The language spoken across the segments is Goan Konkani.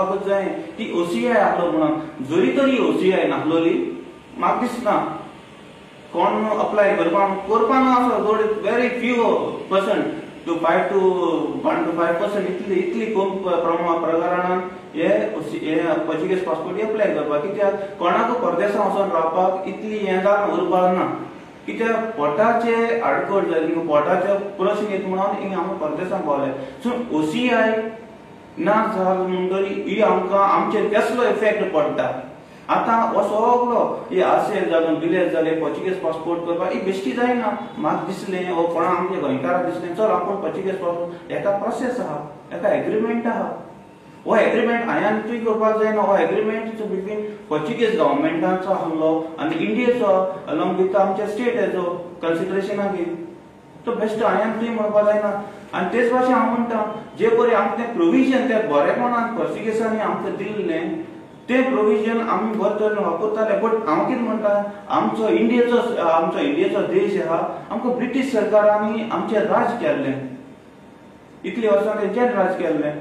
जाय ती ओसीआय आहलो म्हणून जरी तरी ओसीआय नासलोली म्हाका दिसना कोण अप्लाय करपाक करपाक ना असो very few percent to 5 to 1 to 5% इतली इतली कम प्रकारान हे पोर्चुगीज पासपोर्ट अप्लाय करपाक. कित्याक कोणाक परदेसां वचोन रावपाक इतली हें जावन उरपाक ना. कित्याक पोटाचे आडखळ जाली, पोटाचे प्रश्न येत म्हणून हिंगा आमी परदेसां पावले. सो ओसीआय ना जाल म्हणटरी ही आमकां आमचेर कसलो इफेक्ट पडटा. आतां हो सगलो हे आसेल जालो विलेज जाले पोर्चुगीज पासपोर्ट करपाक ही बेश्टी जायना. म्हाका दिसलें हो कोणा आमच्या गोंयकाराक दिसलें चल आपूण पोर्चुगीज पासपोर्ट एका प्रोसेस आहा, एका एग्रीमेंट आहा. हो एग्रीमेंट हांवें तुय करपाक जायना. हो एग्रीमेंट बिटवीन पोर्चुगीज गव्हर्मेंटाचो आहलो आनी इंडियेचो अलॉंग विथ आमच्या स्टेटाचो कन्सिडरेशनाक तो बेश्ट हांवें तुय म्हणपाक जायना. आनी तेच भाशेन हांव म्हणटा जे पळय आमकां तें प्रोविजन त्या बरेपणान पोर्चुगीजांनी आमकां दिल्लें तें प्रोविजन आमी बरे तरेन वापरताले. बट हांव कितें म्हणटा आमचो इंडियेचो देश आहा, आमकां ब्रिटीश सरकारांनी आमचें राज केल्लें, इतलीं वर्सां तेंच्यान राज केल्लें.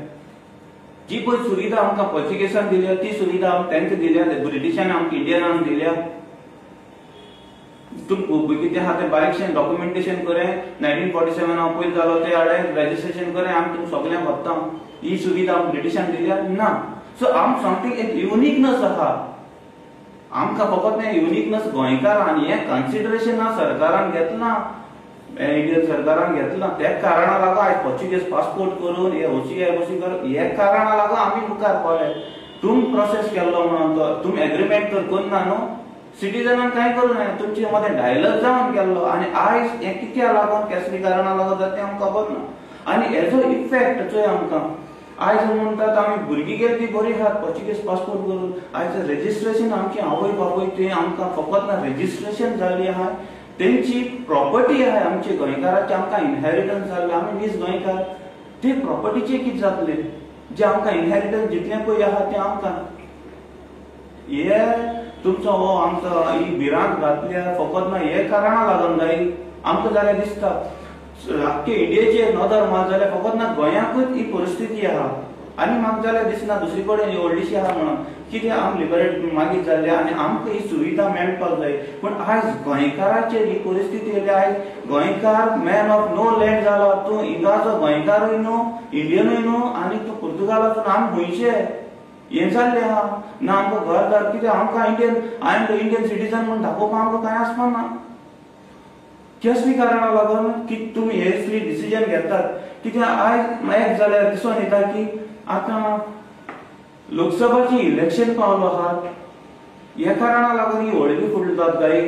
जी पळय सुविधा आमकां पोर्चुगीजान दिल्या ती सुविधा तांकां दिल्या, ब्रिटिशान आमकां इंडियनान दिल्या. तुम कितें आहा तें बारीकशें डॉक्युमेंटेशन करें, 1947 हांव पयलीं जालो ते हाडे रजिस्ट्रेशन करें, आमी तुमकां सगल्यांक व्हरता. ही सुविधा आमकां ब्रिटिशान दिल्या ना. सो आम समथींग एक युनिकनस आहा आमकां, फकत हें युनिकनस गोंयकारान हें कन्सिडरेशन सरकारान घेतलां, इंडियन सरकारान घेतलां. त्या कारणा लागून आयज पोर्चुगीज पासपोर्ट करून हे ओसीआय बसी करून हे कारणा लागून आमी मुखार पावले. तुम प्रोसेस केल्लो म्हणून तो तुमी एग्रीमेंट तर करना न्हू, सिटीजनान कांय करूं ना, तुमचे मदें डायलॉग जावन केल्लो. आनी आयज हें कित्याक लागून कसली कारणां लागून जाता तें आमकां खबर ना. आनी हेजो इफेक्ट चोय आमकां आयज म्हणटात आमी भुरगीं गेली ती बरी आहात पोर्चुगीज पासपोर्ट करून. आयज रजिस्ट्रेशन आमची आवय बापूय ती आमकां फकत ना रजिस्ट्रेशन जाल्ली आहा, तेंची प्रॉपर्टी आहा आमची गोंयकाराची, आमकां इनहेरिटन्स जाल्लें, आमी नीज गोंयकार, ते प्रॉपर्टीचें कितें जातलें जें आमकां इनहेरिटन्स जितलें पळय आहा तें आमकां. हे तुमचो हो आमकां ही भिरांत घातल्या फकत ना हे कारणां लागून जाय आमकां जाल्यार दिसता आख्खे इंडियेचेर नदर मार जाल्यार फकत ना गोंयाकूच ही परिस्थिती आहा. आनी म्हाका जाल्यार दिसना दुसरी कडेन ही व्हडलीशी आहा म्हणून. कित्याक आमी लिबरेट मागीर जाल्ले आनी आमकां ही सुविधा मेळपाक जाय. पूण आयज गोंयकाराचेर ही परिस्थिती येयल्या. आयज गोंयकार मॅन ऑफ नो लँड जाला. तूं हिंगाचो गोंयकारूय न्हू, इंडियनूय न्हू आनी तूं पुर्तुगालाचो, आमी खंयचे हें जाल्लें आहा ना. आमकां घरदार कित्याक आमकां Indian I am the Indian citizen म्हूण दाखोवपाक आमकां कांय आसपाक ना. कसली कारणां लागून की तुमी हे डिसिजन घेतात. कित्याक आयज एक जाल्यार दिसून येता की आतां लोकसभाचें इलेक्शन पावलो आहा, ह्या कारणा लागून ही व्हडली फुडली जात काय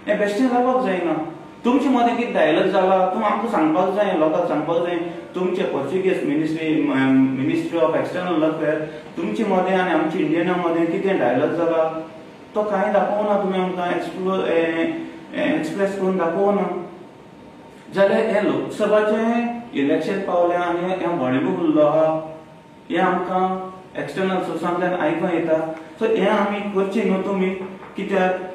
हें बेश्टें जावपाक जायना. तुमचे मदें कितें डायलॉग जाला तूं आमकां सांगपाक जाय, लोकांक सांगपाक जाय. तुमचे Portuguese ministry of external affair तुमचे मदें आनी आमचे इंडियना मदें कितें डायलॉग जाला तो कांय दाखोवना, तुमी आमकां एक्सप्रेस करून दाखोवना. जाल्यार हें लोकसभाचें इलेक्शन पावलें आनी हें व्हडलें उरलो आहा हें आमकां एक्सटर्नल सोर्सांतल्यान आयकूंक येता. सो हें आमी करचें न्हू तुमी. कित्याक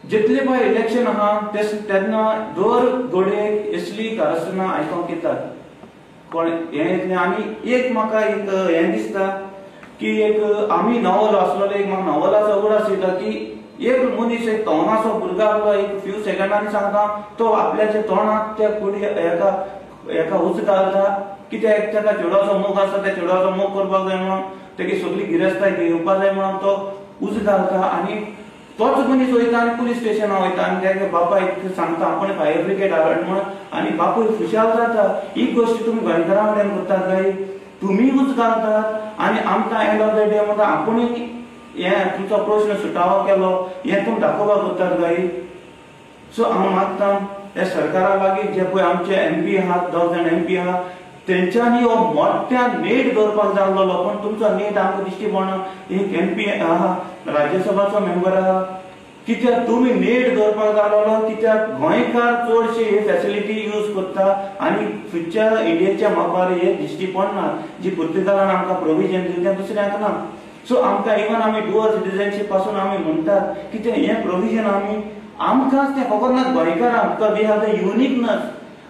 जितले पळय इलेक्शन आहा तेन्ना दर घडयेक असली कारस्थानां आयकूंक येतात कोण हें येतलें. आनी एक म्हाका एक हें दिसता की एक आमी नवल आसलेलो, एक म्हाका नवलाचो उगडास येता की एक मनीस एक तोंडाचो भुरगो आहलो, एक फ्यू सेकंडांनी सांगता तो आपल्याच्या तोंडाक त्या कुडी एका एका उच घालता. कित्याक ताका चेडवाचो मोग आसा, त्या चेडवाचो मोग करपाक जाय म्हणून तेगे सगळी गिरेस्ताय घेवपाक जाय म्हणून तो उच घालता. आनी तोच मनीस वयता आनी पुलीस स्टेशनाक वयता आनी तेगे बापायक सांगता आपूण फायर ब्रिगेड हाड म्हणून आनी बापूय खुशाल जाता. ही गोश्ट तुमी गोंयकारां वयल्यान करतात काय तुमी उच घालतात आनी आमकां एंड ऑफ the day म्हणटा आपुणूय हें तुमचो प्रश्न सुटावो केलो हें तुमी दाखोवपाक करतात काय. सो हांव मागता ह्या सरकारा लागीं जे पळय आमचे एमपी आहात, 2 जाण एमपी आहा, तेंच्यांनी हो मोठ्यान नेट दवरपाक जाय आसलेलो. पूण तुमचो नेट आमकां दिश्टी पडना. एक एमपी आहा, राज्यसभाचो मेंबर आहा, कित्याक तुमी नेट दवरपाक जाय आसलेलो. कित्याक गोंयकार चडशे हे फॅसिलिटी यूज करता आनी फ्युचर इंडियेच्या मापार हे दिश्टी पडना. जी पुर्तुगालान आमकां प्रोविजन दिलें तें दुसऱ्यांक ना. सो आमकां इवन आमी डुअल सिटीजनशीप पासून आमी म्हणटात की तें हें प्रोविजन आमी आमकांच तें फकत ना गोंयकारांक, we have the uniqueness.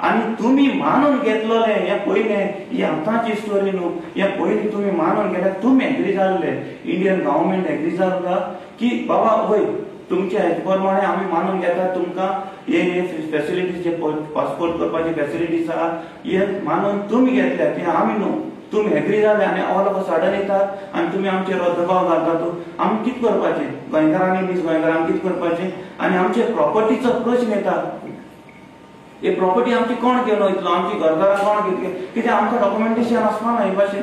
आनी तुमी मानून घेतलोले हें पयलें, ही आतांची स्टोरी न्हू, हें पयलीं तुमी मानून घेतले, तुमी एग्री जाल्ले, इंडियन गव्हर्मेंट एग्री जाल्ला की बाबा वय तुमच्या हेजे प्रमाणे आमी मानून घेता तुमकां हे फेसिलिटीज जे पासपोर्ट करपाची फेसिलिटीज आहा हे मानून तुमी घेतल्या, ते आमी न्हू. तुमी एग्री जाले आनी ऑल ऑफ अ सडन येतात आनी तुमी आमचेर दबाव घालतात. आमी कितें करपाचें गोंयकारांनी, नीज गोंयकारांनी कितें करपाचें? आनी आमचे प्रॉपर्टीचो प्रश्न येता, ही प्रॉपर्टी आमची कोण घेवन वयतलो, आमची घरदारां कोण घेतली, कित्याक आमकां डॉक्युमेंटेशन आसपा ना हे भाशेन.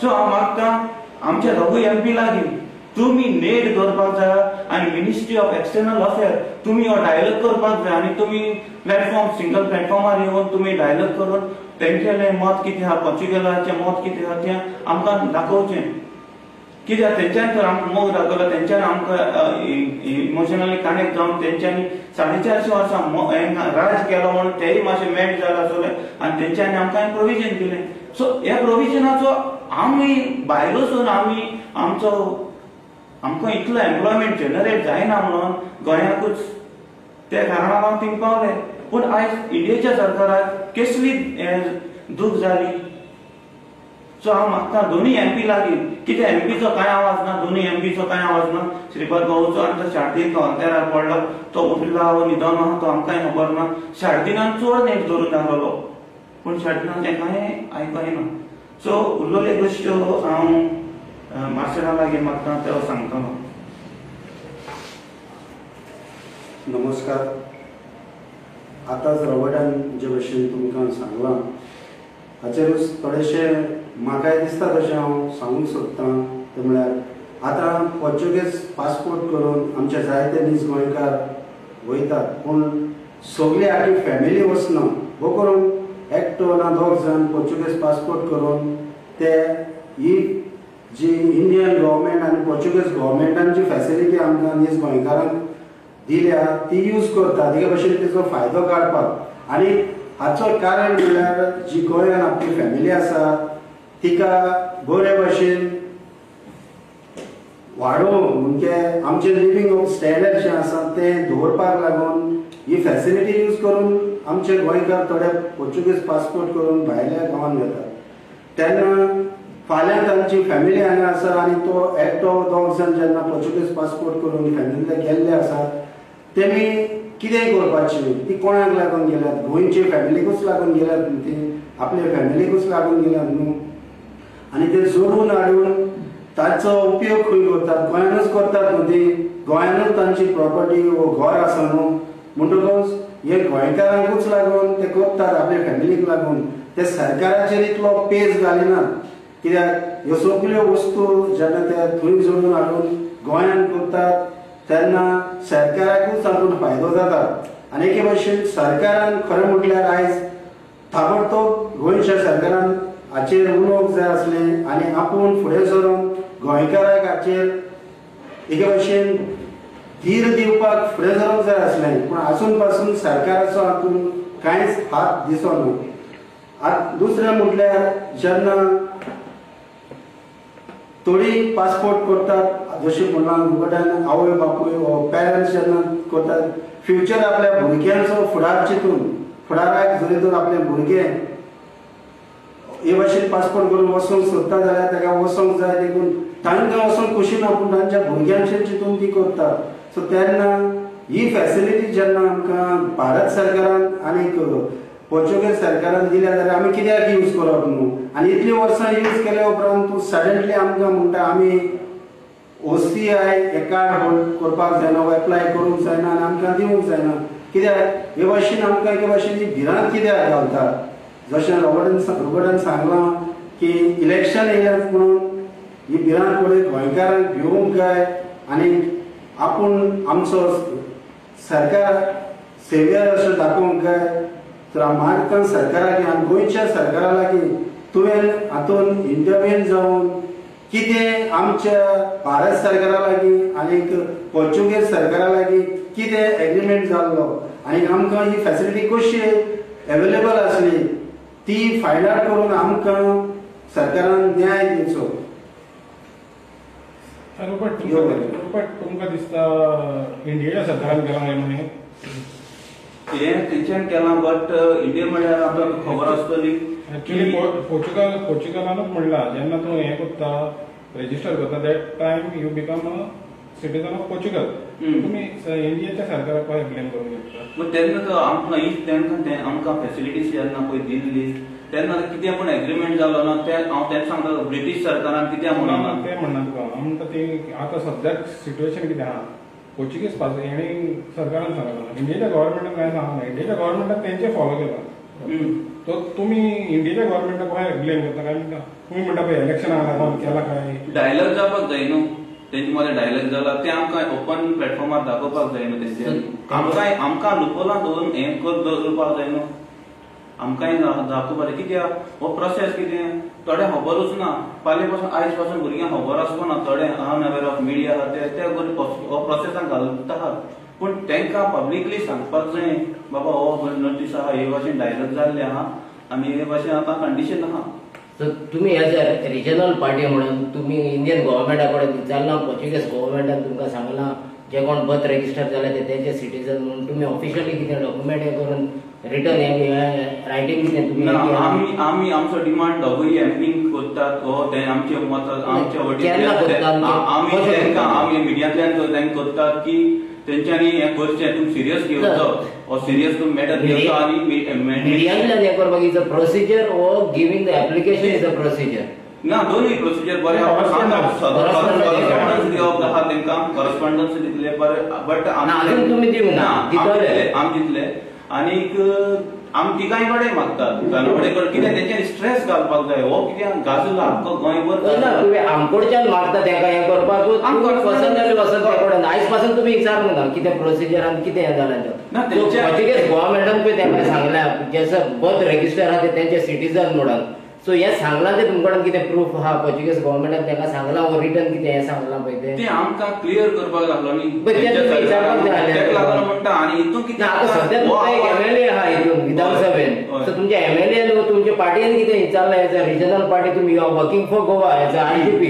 सो हांव मागता आमच्या दोगूय एमपी लागीं तुमी नेट दवरपाक जाय आनी मिनिस्ट्री ऑफ एक्सटर्नल अफेयर तुमी हो डायलॉग करपाक जाय आनी तुमी प्लॅटफॉर्म सिंगल प्लॅटफॉर्मार येवन तुमी डायलॉग करून तेंचेलें मत कितें आहा, पोर्चुगेलाचें मत कितें आहा तें आमकां दाखोवचें. कित्याक तेंच्यान तर आमकां मोग दाखयलो, तेंच्यान आमकां इमोशनली कनेक्ट जावन तेंच्यांनी 450 वर्सां राज केलो म्हणून तेय मातशें मॅड जालें आसलें आनी तेंच्यांनी आमकां प्रोविजन दिलें. सो ह्या प्रोविजनाचो आमी भायर वचून आमी आमचो आमकां इतलो एम्प्लॉयमेंट जनरेट जायना म्हणून गोंयाकूच त्या कारणाक हांव थिंग पावले. पूण आयज इंडियेच्या सरकाराक केसली दूख जाली. सो हांव मागता दोनूय एमपी लागीं, कित्याक एमपीचो कांय आवाज ना, दोनूय एमपीचो कांय आवाज ना. श्रीपाद भाऊचो आनी तो शार्दीन तो अंतेरार पडलो, तो उठला वो न्हिदोन आहा तो आमकांय खबर ना. शार्दीनान चड नेट धरून दाखयलो पूण शार्दीनान तें कांय आयकना. सो उरलेल्यो गोश्ट्यो हांव मार्सेला लागीं मागता तो सांगतलो. नमस्कार. आतांच रॉबर्टान जे भशेन तुमकां सांगलां हाचेरूच थोडेशें म्हाकाय दिसता तशें हांव सांगूंक सोदतां. तें म्हळ्यार आतां पोर्चुगीज पासपोर्ट करून आमचे जायते नीज गोंयकार वयतात, पूण सगळी आखी फॅमिली वचना. हो करून एकटो ना दोग जाण पोर्चुगीज पासपोर्ट करून ते ही जी इंडियन गव्हर्मेंट आनी पोर्चुगीज गव्हर्मेंटान जी फॅसिलिटी आमकां नीज गोंयकारांक दिल्या ती यूज करता, तिका भशेन तेचो फायदो काडपाक. आनी हाचो कारण म्हणल्यार जी गोंयान आपली फॅमिली आसा तिका बरे भशेन वाडोवंक म्हणजे आमचें लिवींग स्टँडर्ड जें आसा तें दवरपाक लागून ही फॅसिलिटी यूज करून आमचे गोंयकार थोडे पोर्चुगीज पासपोर्ट करून भायल्या गांवांत वतात. तेन्ना फाल्यां तांची फॅमिली हांगा आसा आनी तो एकटो दोग जाण जेन्ना पोर्चुगीज पासपोर्ट करून फॅमिलीक गेल्ले आसा तेमी कितें करपाची, ती कोणाक लागून गेल्यात, गोंयचे फॅमिलीकूच लागून गेल्यात न्हू, ती आपले फॅमिलीकूच लागून गेल्यात न्हू. आनी ते जोडून हाडून ताचो उपयोग खंय करतात, गोंयानूच करतात न्हू, ती गोंयानूच तांची प्रॉपर्टी वो घर आसा न्हू. म्हणटकच हे गोंयकारांकूच लागून ते करतात, आपले फॅमिलीक लागून. ते सरकाराचेर इतलो पेज घालिनात, कित्याक ह्यो सगल्यो वस्तू जेन्ना ते थंय जोडून हाडून गोंयान करतात तेन्ना सरकाराकूच तातूंत फायदो जाता. आनी एके भशेन सरकारान खरें म्हटल्यार आयज ताबडतोब गोंयच्या सरकारान हाचेर उलोवंक जाय आसलें आनी आपूण फुडें सरून गोंयकाराक हाचेर एके भशेन धीर दिवपाक फुडें सरूंक जाय आसलें, पूण आजून पासून सरकाराचो हातूंत कांयच हात दिसना. आतां दुसरें म्हटल्यार जेन्ना थोडी पासपोर्ट करतात जशें म्हणलां रुबर्टान आवय बापूय वो पेरंट्स जेन्ना करतात फ्युचर आपल्या भुरग्यांचो फुडार चिंतून, फुडाराक जरी तर आपले भुरगे हे भाशेन पासपोर्ट करून वचूंक सोदता जाल्यार ताका वचोंक जाय, देखून तांकां वचोंक खुशी ना पूण तांच्या भुरग्यांचेर चिंतून ती करतात. सो तेन्ना ही फॅसिलिटी जेन्ना आमकां भारत सरकारान आनी पोर्चुगीज सरकारान दिल्या जाल्यार आमी कित्याक यूज करप न्हू. आनी इतलीं वर्सां यूज केल्या उपरांत तूं सडनली आमकां म्हणटा आमी OCI हे कार्ड होल्ड करपाक जायना वा एप्लाय करूंक जायना आनी आमकां दिवंक जायना. कित्याक हे भाशेन आमकां एके भाशेन ही भिरांत कित्याक घालता. जशें रॉबर्टान सांगलां की इलेक्शन येयल्यात म्हणून ही भिरांत पळय गोंयकारांक भिवूंक जाय आनी आपूण आमचो सरकार सेवियर अशें दाखोवंक जाय. तर मागता सरकारा लागीं आनी गोंयच्या सरकारा लागीं तुवें हातूंत इंटरव्हीन जावन कितें आमच्या भारत सरकारा लागीं आनी पोर्चुगीज सरकारा लागीं कितें एग्रीमेंट जाल्लो आनी आमकां ही फॅसिलिटी कशी एवेलेबल आसली ती फायंड आवट करून आमकां सरकारान न्याय दिवचो. रोबर्ट, तुमकां दिसता इंडियेच्या सरकारान केलां काय म्हणून? हें तेंच्यान केलां. बट इंडिया म्हणल्यार आमकां खबर आसतली एक्चुअली पोर्चुगलानूच म्हणलां जेन्ना तूं हें करता रजिस्टर करता that time you become a citizen of Portugal. तुमी इंडियेच्या सरकाराक कशें ब्लेम करूंक शकता? मग तेन्ना तो आमकां तेन्ना आमकां फेसिलिटीज जेन्ना पळय दिल्ली तेन्ना कितें पूण एग्रीमेंट जालो ना तें हांव तेंच सांगता ब्रिटीश सरकारान कितें म्हणून तें म्हणना तुका. हांव म्हणटा ती आतां सद्याक सिट्युएशन कितें आहा पोर्चुगीज पास हेणी सरकारान सांगलां, इंडियेच्या गव्हर्मेंटान कांय सांगना. इंडियेच्या गव्हर्मेंटान तेंचे फॉलो केलां. तो तुमी इंडियेच्या गव्हर्मेंटाक कशें ब्लेम करता काय म्हणटा? तुमी म्हणटा पळय इलेक्शनाक लागून केला काय डायलॉग जावपाक जाय न्हू तेंचे मदें डायलॉग जाला तें आमकां ओपन प्लॅटफॉर्मार दाखोवपाक जाय न्हू तेंच्यांनी. आमकां आमकां लुकोलां दवरून हें कर दवरपाक जाय न्हू, आमकांय दाखोवपाक जाय. कित्याक हो प्रोसेस कितें थोडे खबरूच ना, फाल्यां पासून आयज पासून भुरग्यांक खबर आसपा ना, थोडे अनअवेर ऑफ मिडिया आहा ते हो प्रोसेसान घालता आहात. पूण तांकां पब्लिकली सांगपाक जाय बाबा हो नोटीस आहा, हे भाशेन डायलॉग जाल्ले आहा आनी हे भाशेन आतां कंडिशन आहा. सो तुमी एज अ रिजनल पार्टी म्हणून तुमी इंडियन गव्हर्मेंटा कडेन विचारलां, पोर्चुगीज गव्हर्मेंटान तुमकां सांगलां जे कोण बर्थ रजिस्टर जाले ते तेंचे सिटीजन म्हणून तुमी ऑफिशियली कितें डॉक्युमेंट हें करून रिटर्न हें रायटींग कितें तुमी? आमी आमी आमचो डिमांड दोगूय एमपीन करतात हो ते आमचे मत आमच्या वटेन आमी तांकां आमी मिडियांतल्यान तांकां करतात की तेंच्यांनी हें करचें, तुमी सिरियस घेवचो हो सिरियस तुमी मॅटर घेवचो. आनी मिडियांतल्यान हें करपाक is a procedure or giving the application is a procedure ना, दोनूय प्रोसिजर बरें कॉरस्पॉन्डन्स दिवप आहा तेंकां, कॉरस्पॉन्डन्स दितले बरें, बट अजून तुमी दिवंक ना, आमी दितले. आनीक आमी तिगांय कडेन मागतात कडेन कितें तेंच्यांनी स्ट्रेस घालपाक जाय. हो कितें गाजला आख्खो गोंयभर ना, तुमी आमकडच्यान मागता तेका हें करपाक पसंत वचत ते कडेन. आयज पासून तुमी विचारूंक ना कितें प्रोसिजर आनी कितें हें जालें तें. पोर्चुगीज गव्हर्मेंटान पळय तेका सांगलां जे बर्थ रजिस्टर आहा ते तेंचे सिटीजन म्हणून. सो हें सांगलां तें तुमचे कडेन कितें प्रूफ आहा? पोर्चुगीज गव्हर्मेंटान तेका सांगलां वो रिटर्न कितें हें सांगलां पळय तें तें आमकां क्लियर करपाक लागलो न्ही, तेका लागून म्हणटा. आनी हितून कितें आतां सद्या तुमकां एक एमएलए आहा हितून विधानसभेन, सो तुमच्या एमएलए तुमच्या पार्टीन कितें विचारलां एज अ रिजनल पार्टी तुमी you are working for Goa as a RGP,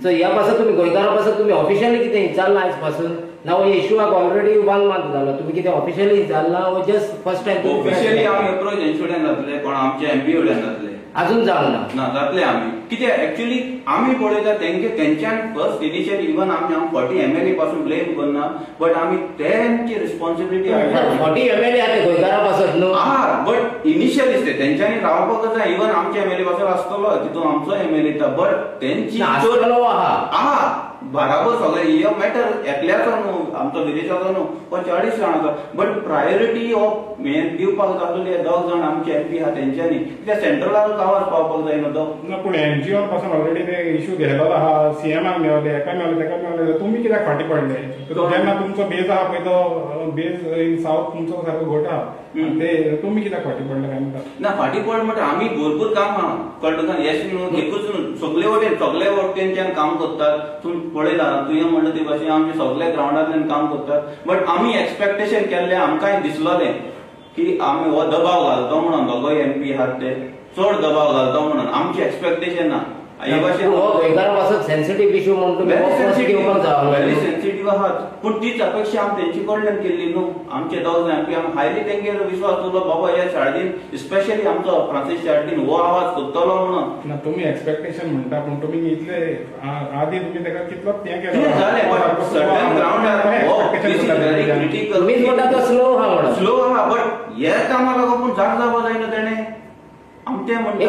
so ह्या पासून तुमी गोंयकारां पासून तुमी ऑफिशियली कितें विचारलां आयज पासून? ना हो इशूआक ऑलरेडी 1 मंथ जालो, तुमी कितें ऑफिशियली विचारलां वो जस्ट फर्स्ट टायम? ऑफिशियली आमी अप्रोच हेंचे कडेन जातले, कोण आमचे एमपी कडेन जातले, अजून जावंक ना. ना जातले आमी कितें एक्चुअली आमी पळयता तेंचे तेंच्यान फर्स्ट इनिशियल इवन आमी हांव 40 एमएलए पासून ब्लेम करना, बट आमी तेंची रिस्पॉन्सिबिलिटी 40 एमएलए आहा ते गोंयकारां पासत न्हू, आहा बट इनिशियली ते तेंच्यांनी रावपाक जाय. इवन आमचे एमएलए पासून आसतलो तितून आमचो एमएलए येता, बट तेंची आसतलो आहा आहा बराबर सगळे हे मॅटर एकल्याचो न्हू, आमचो विदेशाचो न्हू, हो 40 जाणांचो, बट प्रायोरिटी हो हें दिवपाक जातली 2 जाण आमचे एमपी आहा तेंच्यांनी, कित्याक सेंट्रलाक आवाज पावपाक जाय न्हू तो. ना पूण एनजीओ पासून ऑलरेडी ते इश्यू घेतलो आहा, सीएमाक मेवले, हेका मेवले, तेका मेवले, तुमी कित्याक फाटीं पडले? जेन्ना तुमचो बेज आहा पळय तो बेज इन सावथ तुमचो सारको घट आहा, ते तुमी कित्याक फाटीं पडले काय म्हणटा? ना फाटीं पड म्हणटा आमी भरपूर काम आहा कळटा, येश न्हू एकूच न्हू, सगळे वटेन सगळे वटेनच्यान काम करतात. तूं पळयला तुवें म्हणटा ते भाशेन आमचे सगळे ग्रावंडांतल्यान काम करतात, बट आमी एक्सपेक्टेशन केल्लें आमकांय दिसलोलें की आमी हो दबाव घालतो म्हणून दोगोय एमपी आहात ते चड दबाव घालतो म्हणून आमचें एक्सपेक्टेशन ना. हे भाशेन हो गोंयकारां पासत सेन्सिटीव इशू म्हणून तुमी व्हेरी सेन्सिटीव आहात, पूण तीच अपेक्षा आमी तेंचे कडल्यान केल्ली न्हू. आमचे दोग एमपी आमी हायली तेंगेर विश्वास दवरलो बाबा ह्या शार्दीन स्पेशली आमचो फ्रांसीस शार्दीन हो आवाज करतलो म्हणून. ना तुमी एक्सपेक्टेशन म्हणटा, पूण तुमी इतले आदी तुमी तेका कितलो हें केलें जालें, बट सर्टन ग्रावंडार व्हेरी क्रिटिकल. तुमीच म्हणटा तो स्लो आहा म्हणून, स्लो आहा, बट हे कामा लागून पूण जाग जावपाक जायना तेणें. आमचें म्हणटा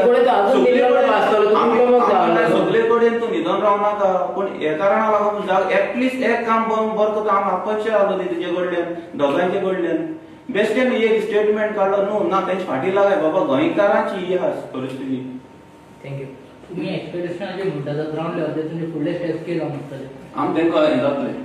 सगळे कडेन तूं न्हिदोन रावनाका, पूण हे कारणा लागून जाग एटलिस्ट एक काम बरें करता. आमी अपेक्षा लागली तुजे कडल्यान दोगांयचे कडल्यान बेश्टेन एक स्टेटमेंट काडलो न्हू ना तेंचे फाटीं लागाय बाबा गोंयकारांची ही आहा परिस्थिती. Thank you. तुमी एक्सपेक्टेशनाचेर म्हणटा ग्रावंड लेवलाचेर तुमचे फुडले स्टेप्स कितें जावन आसतले? आमी तेंकां हें जातलें.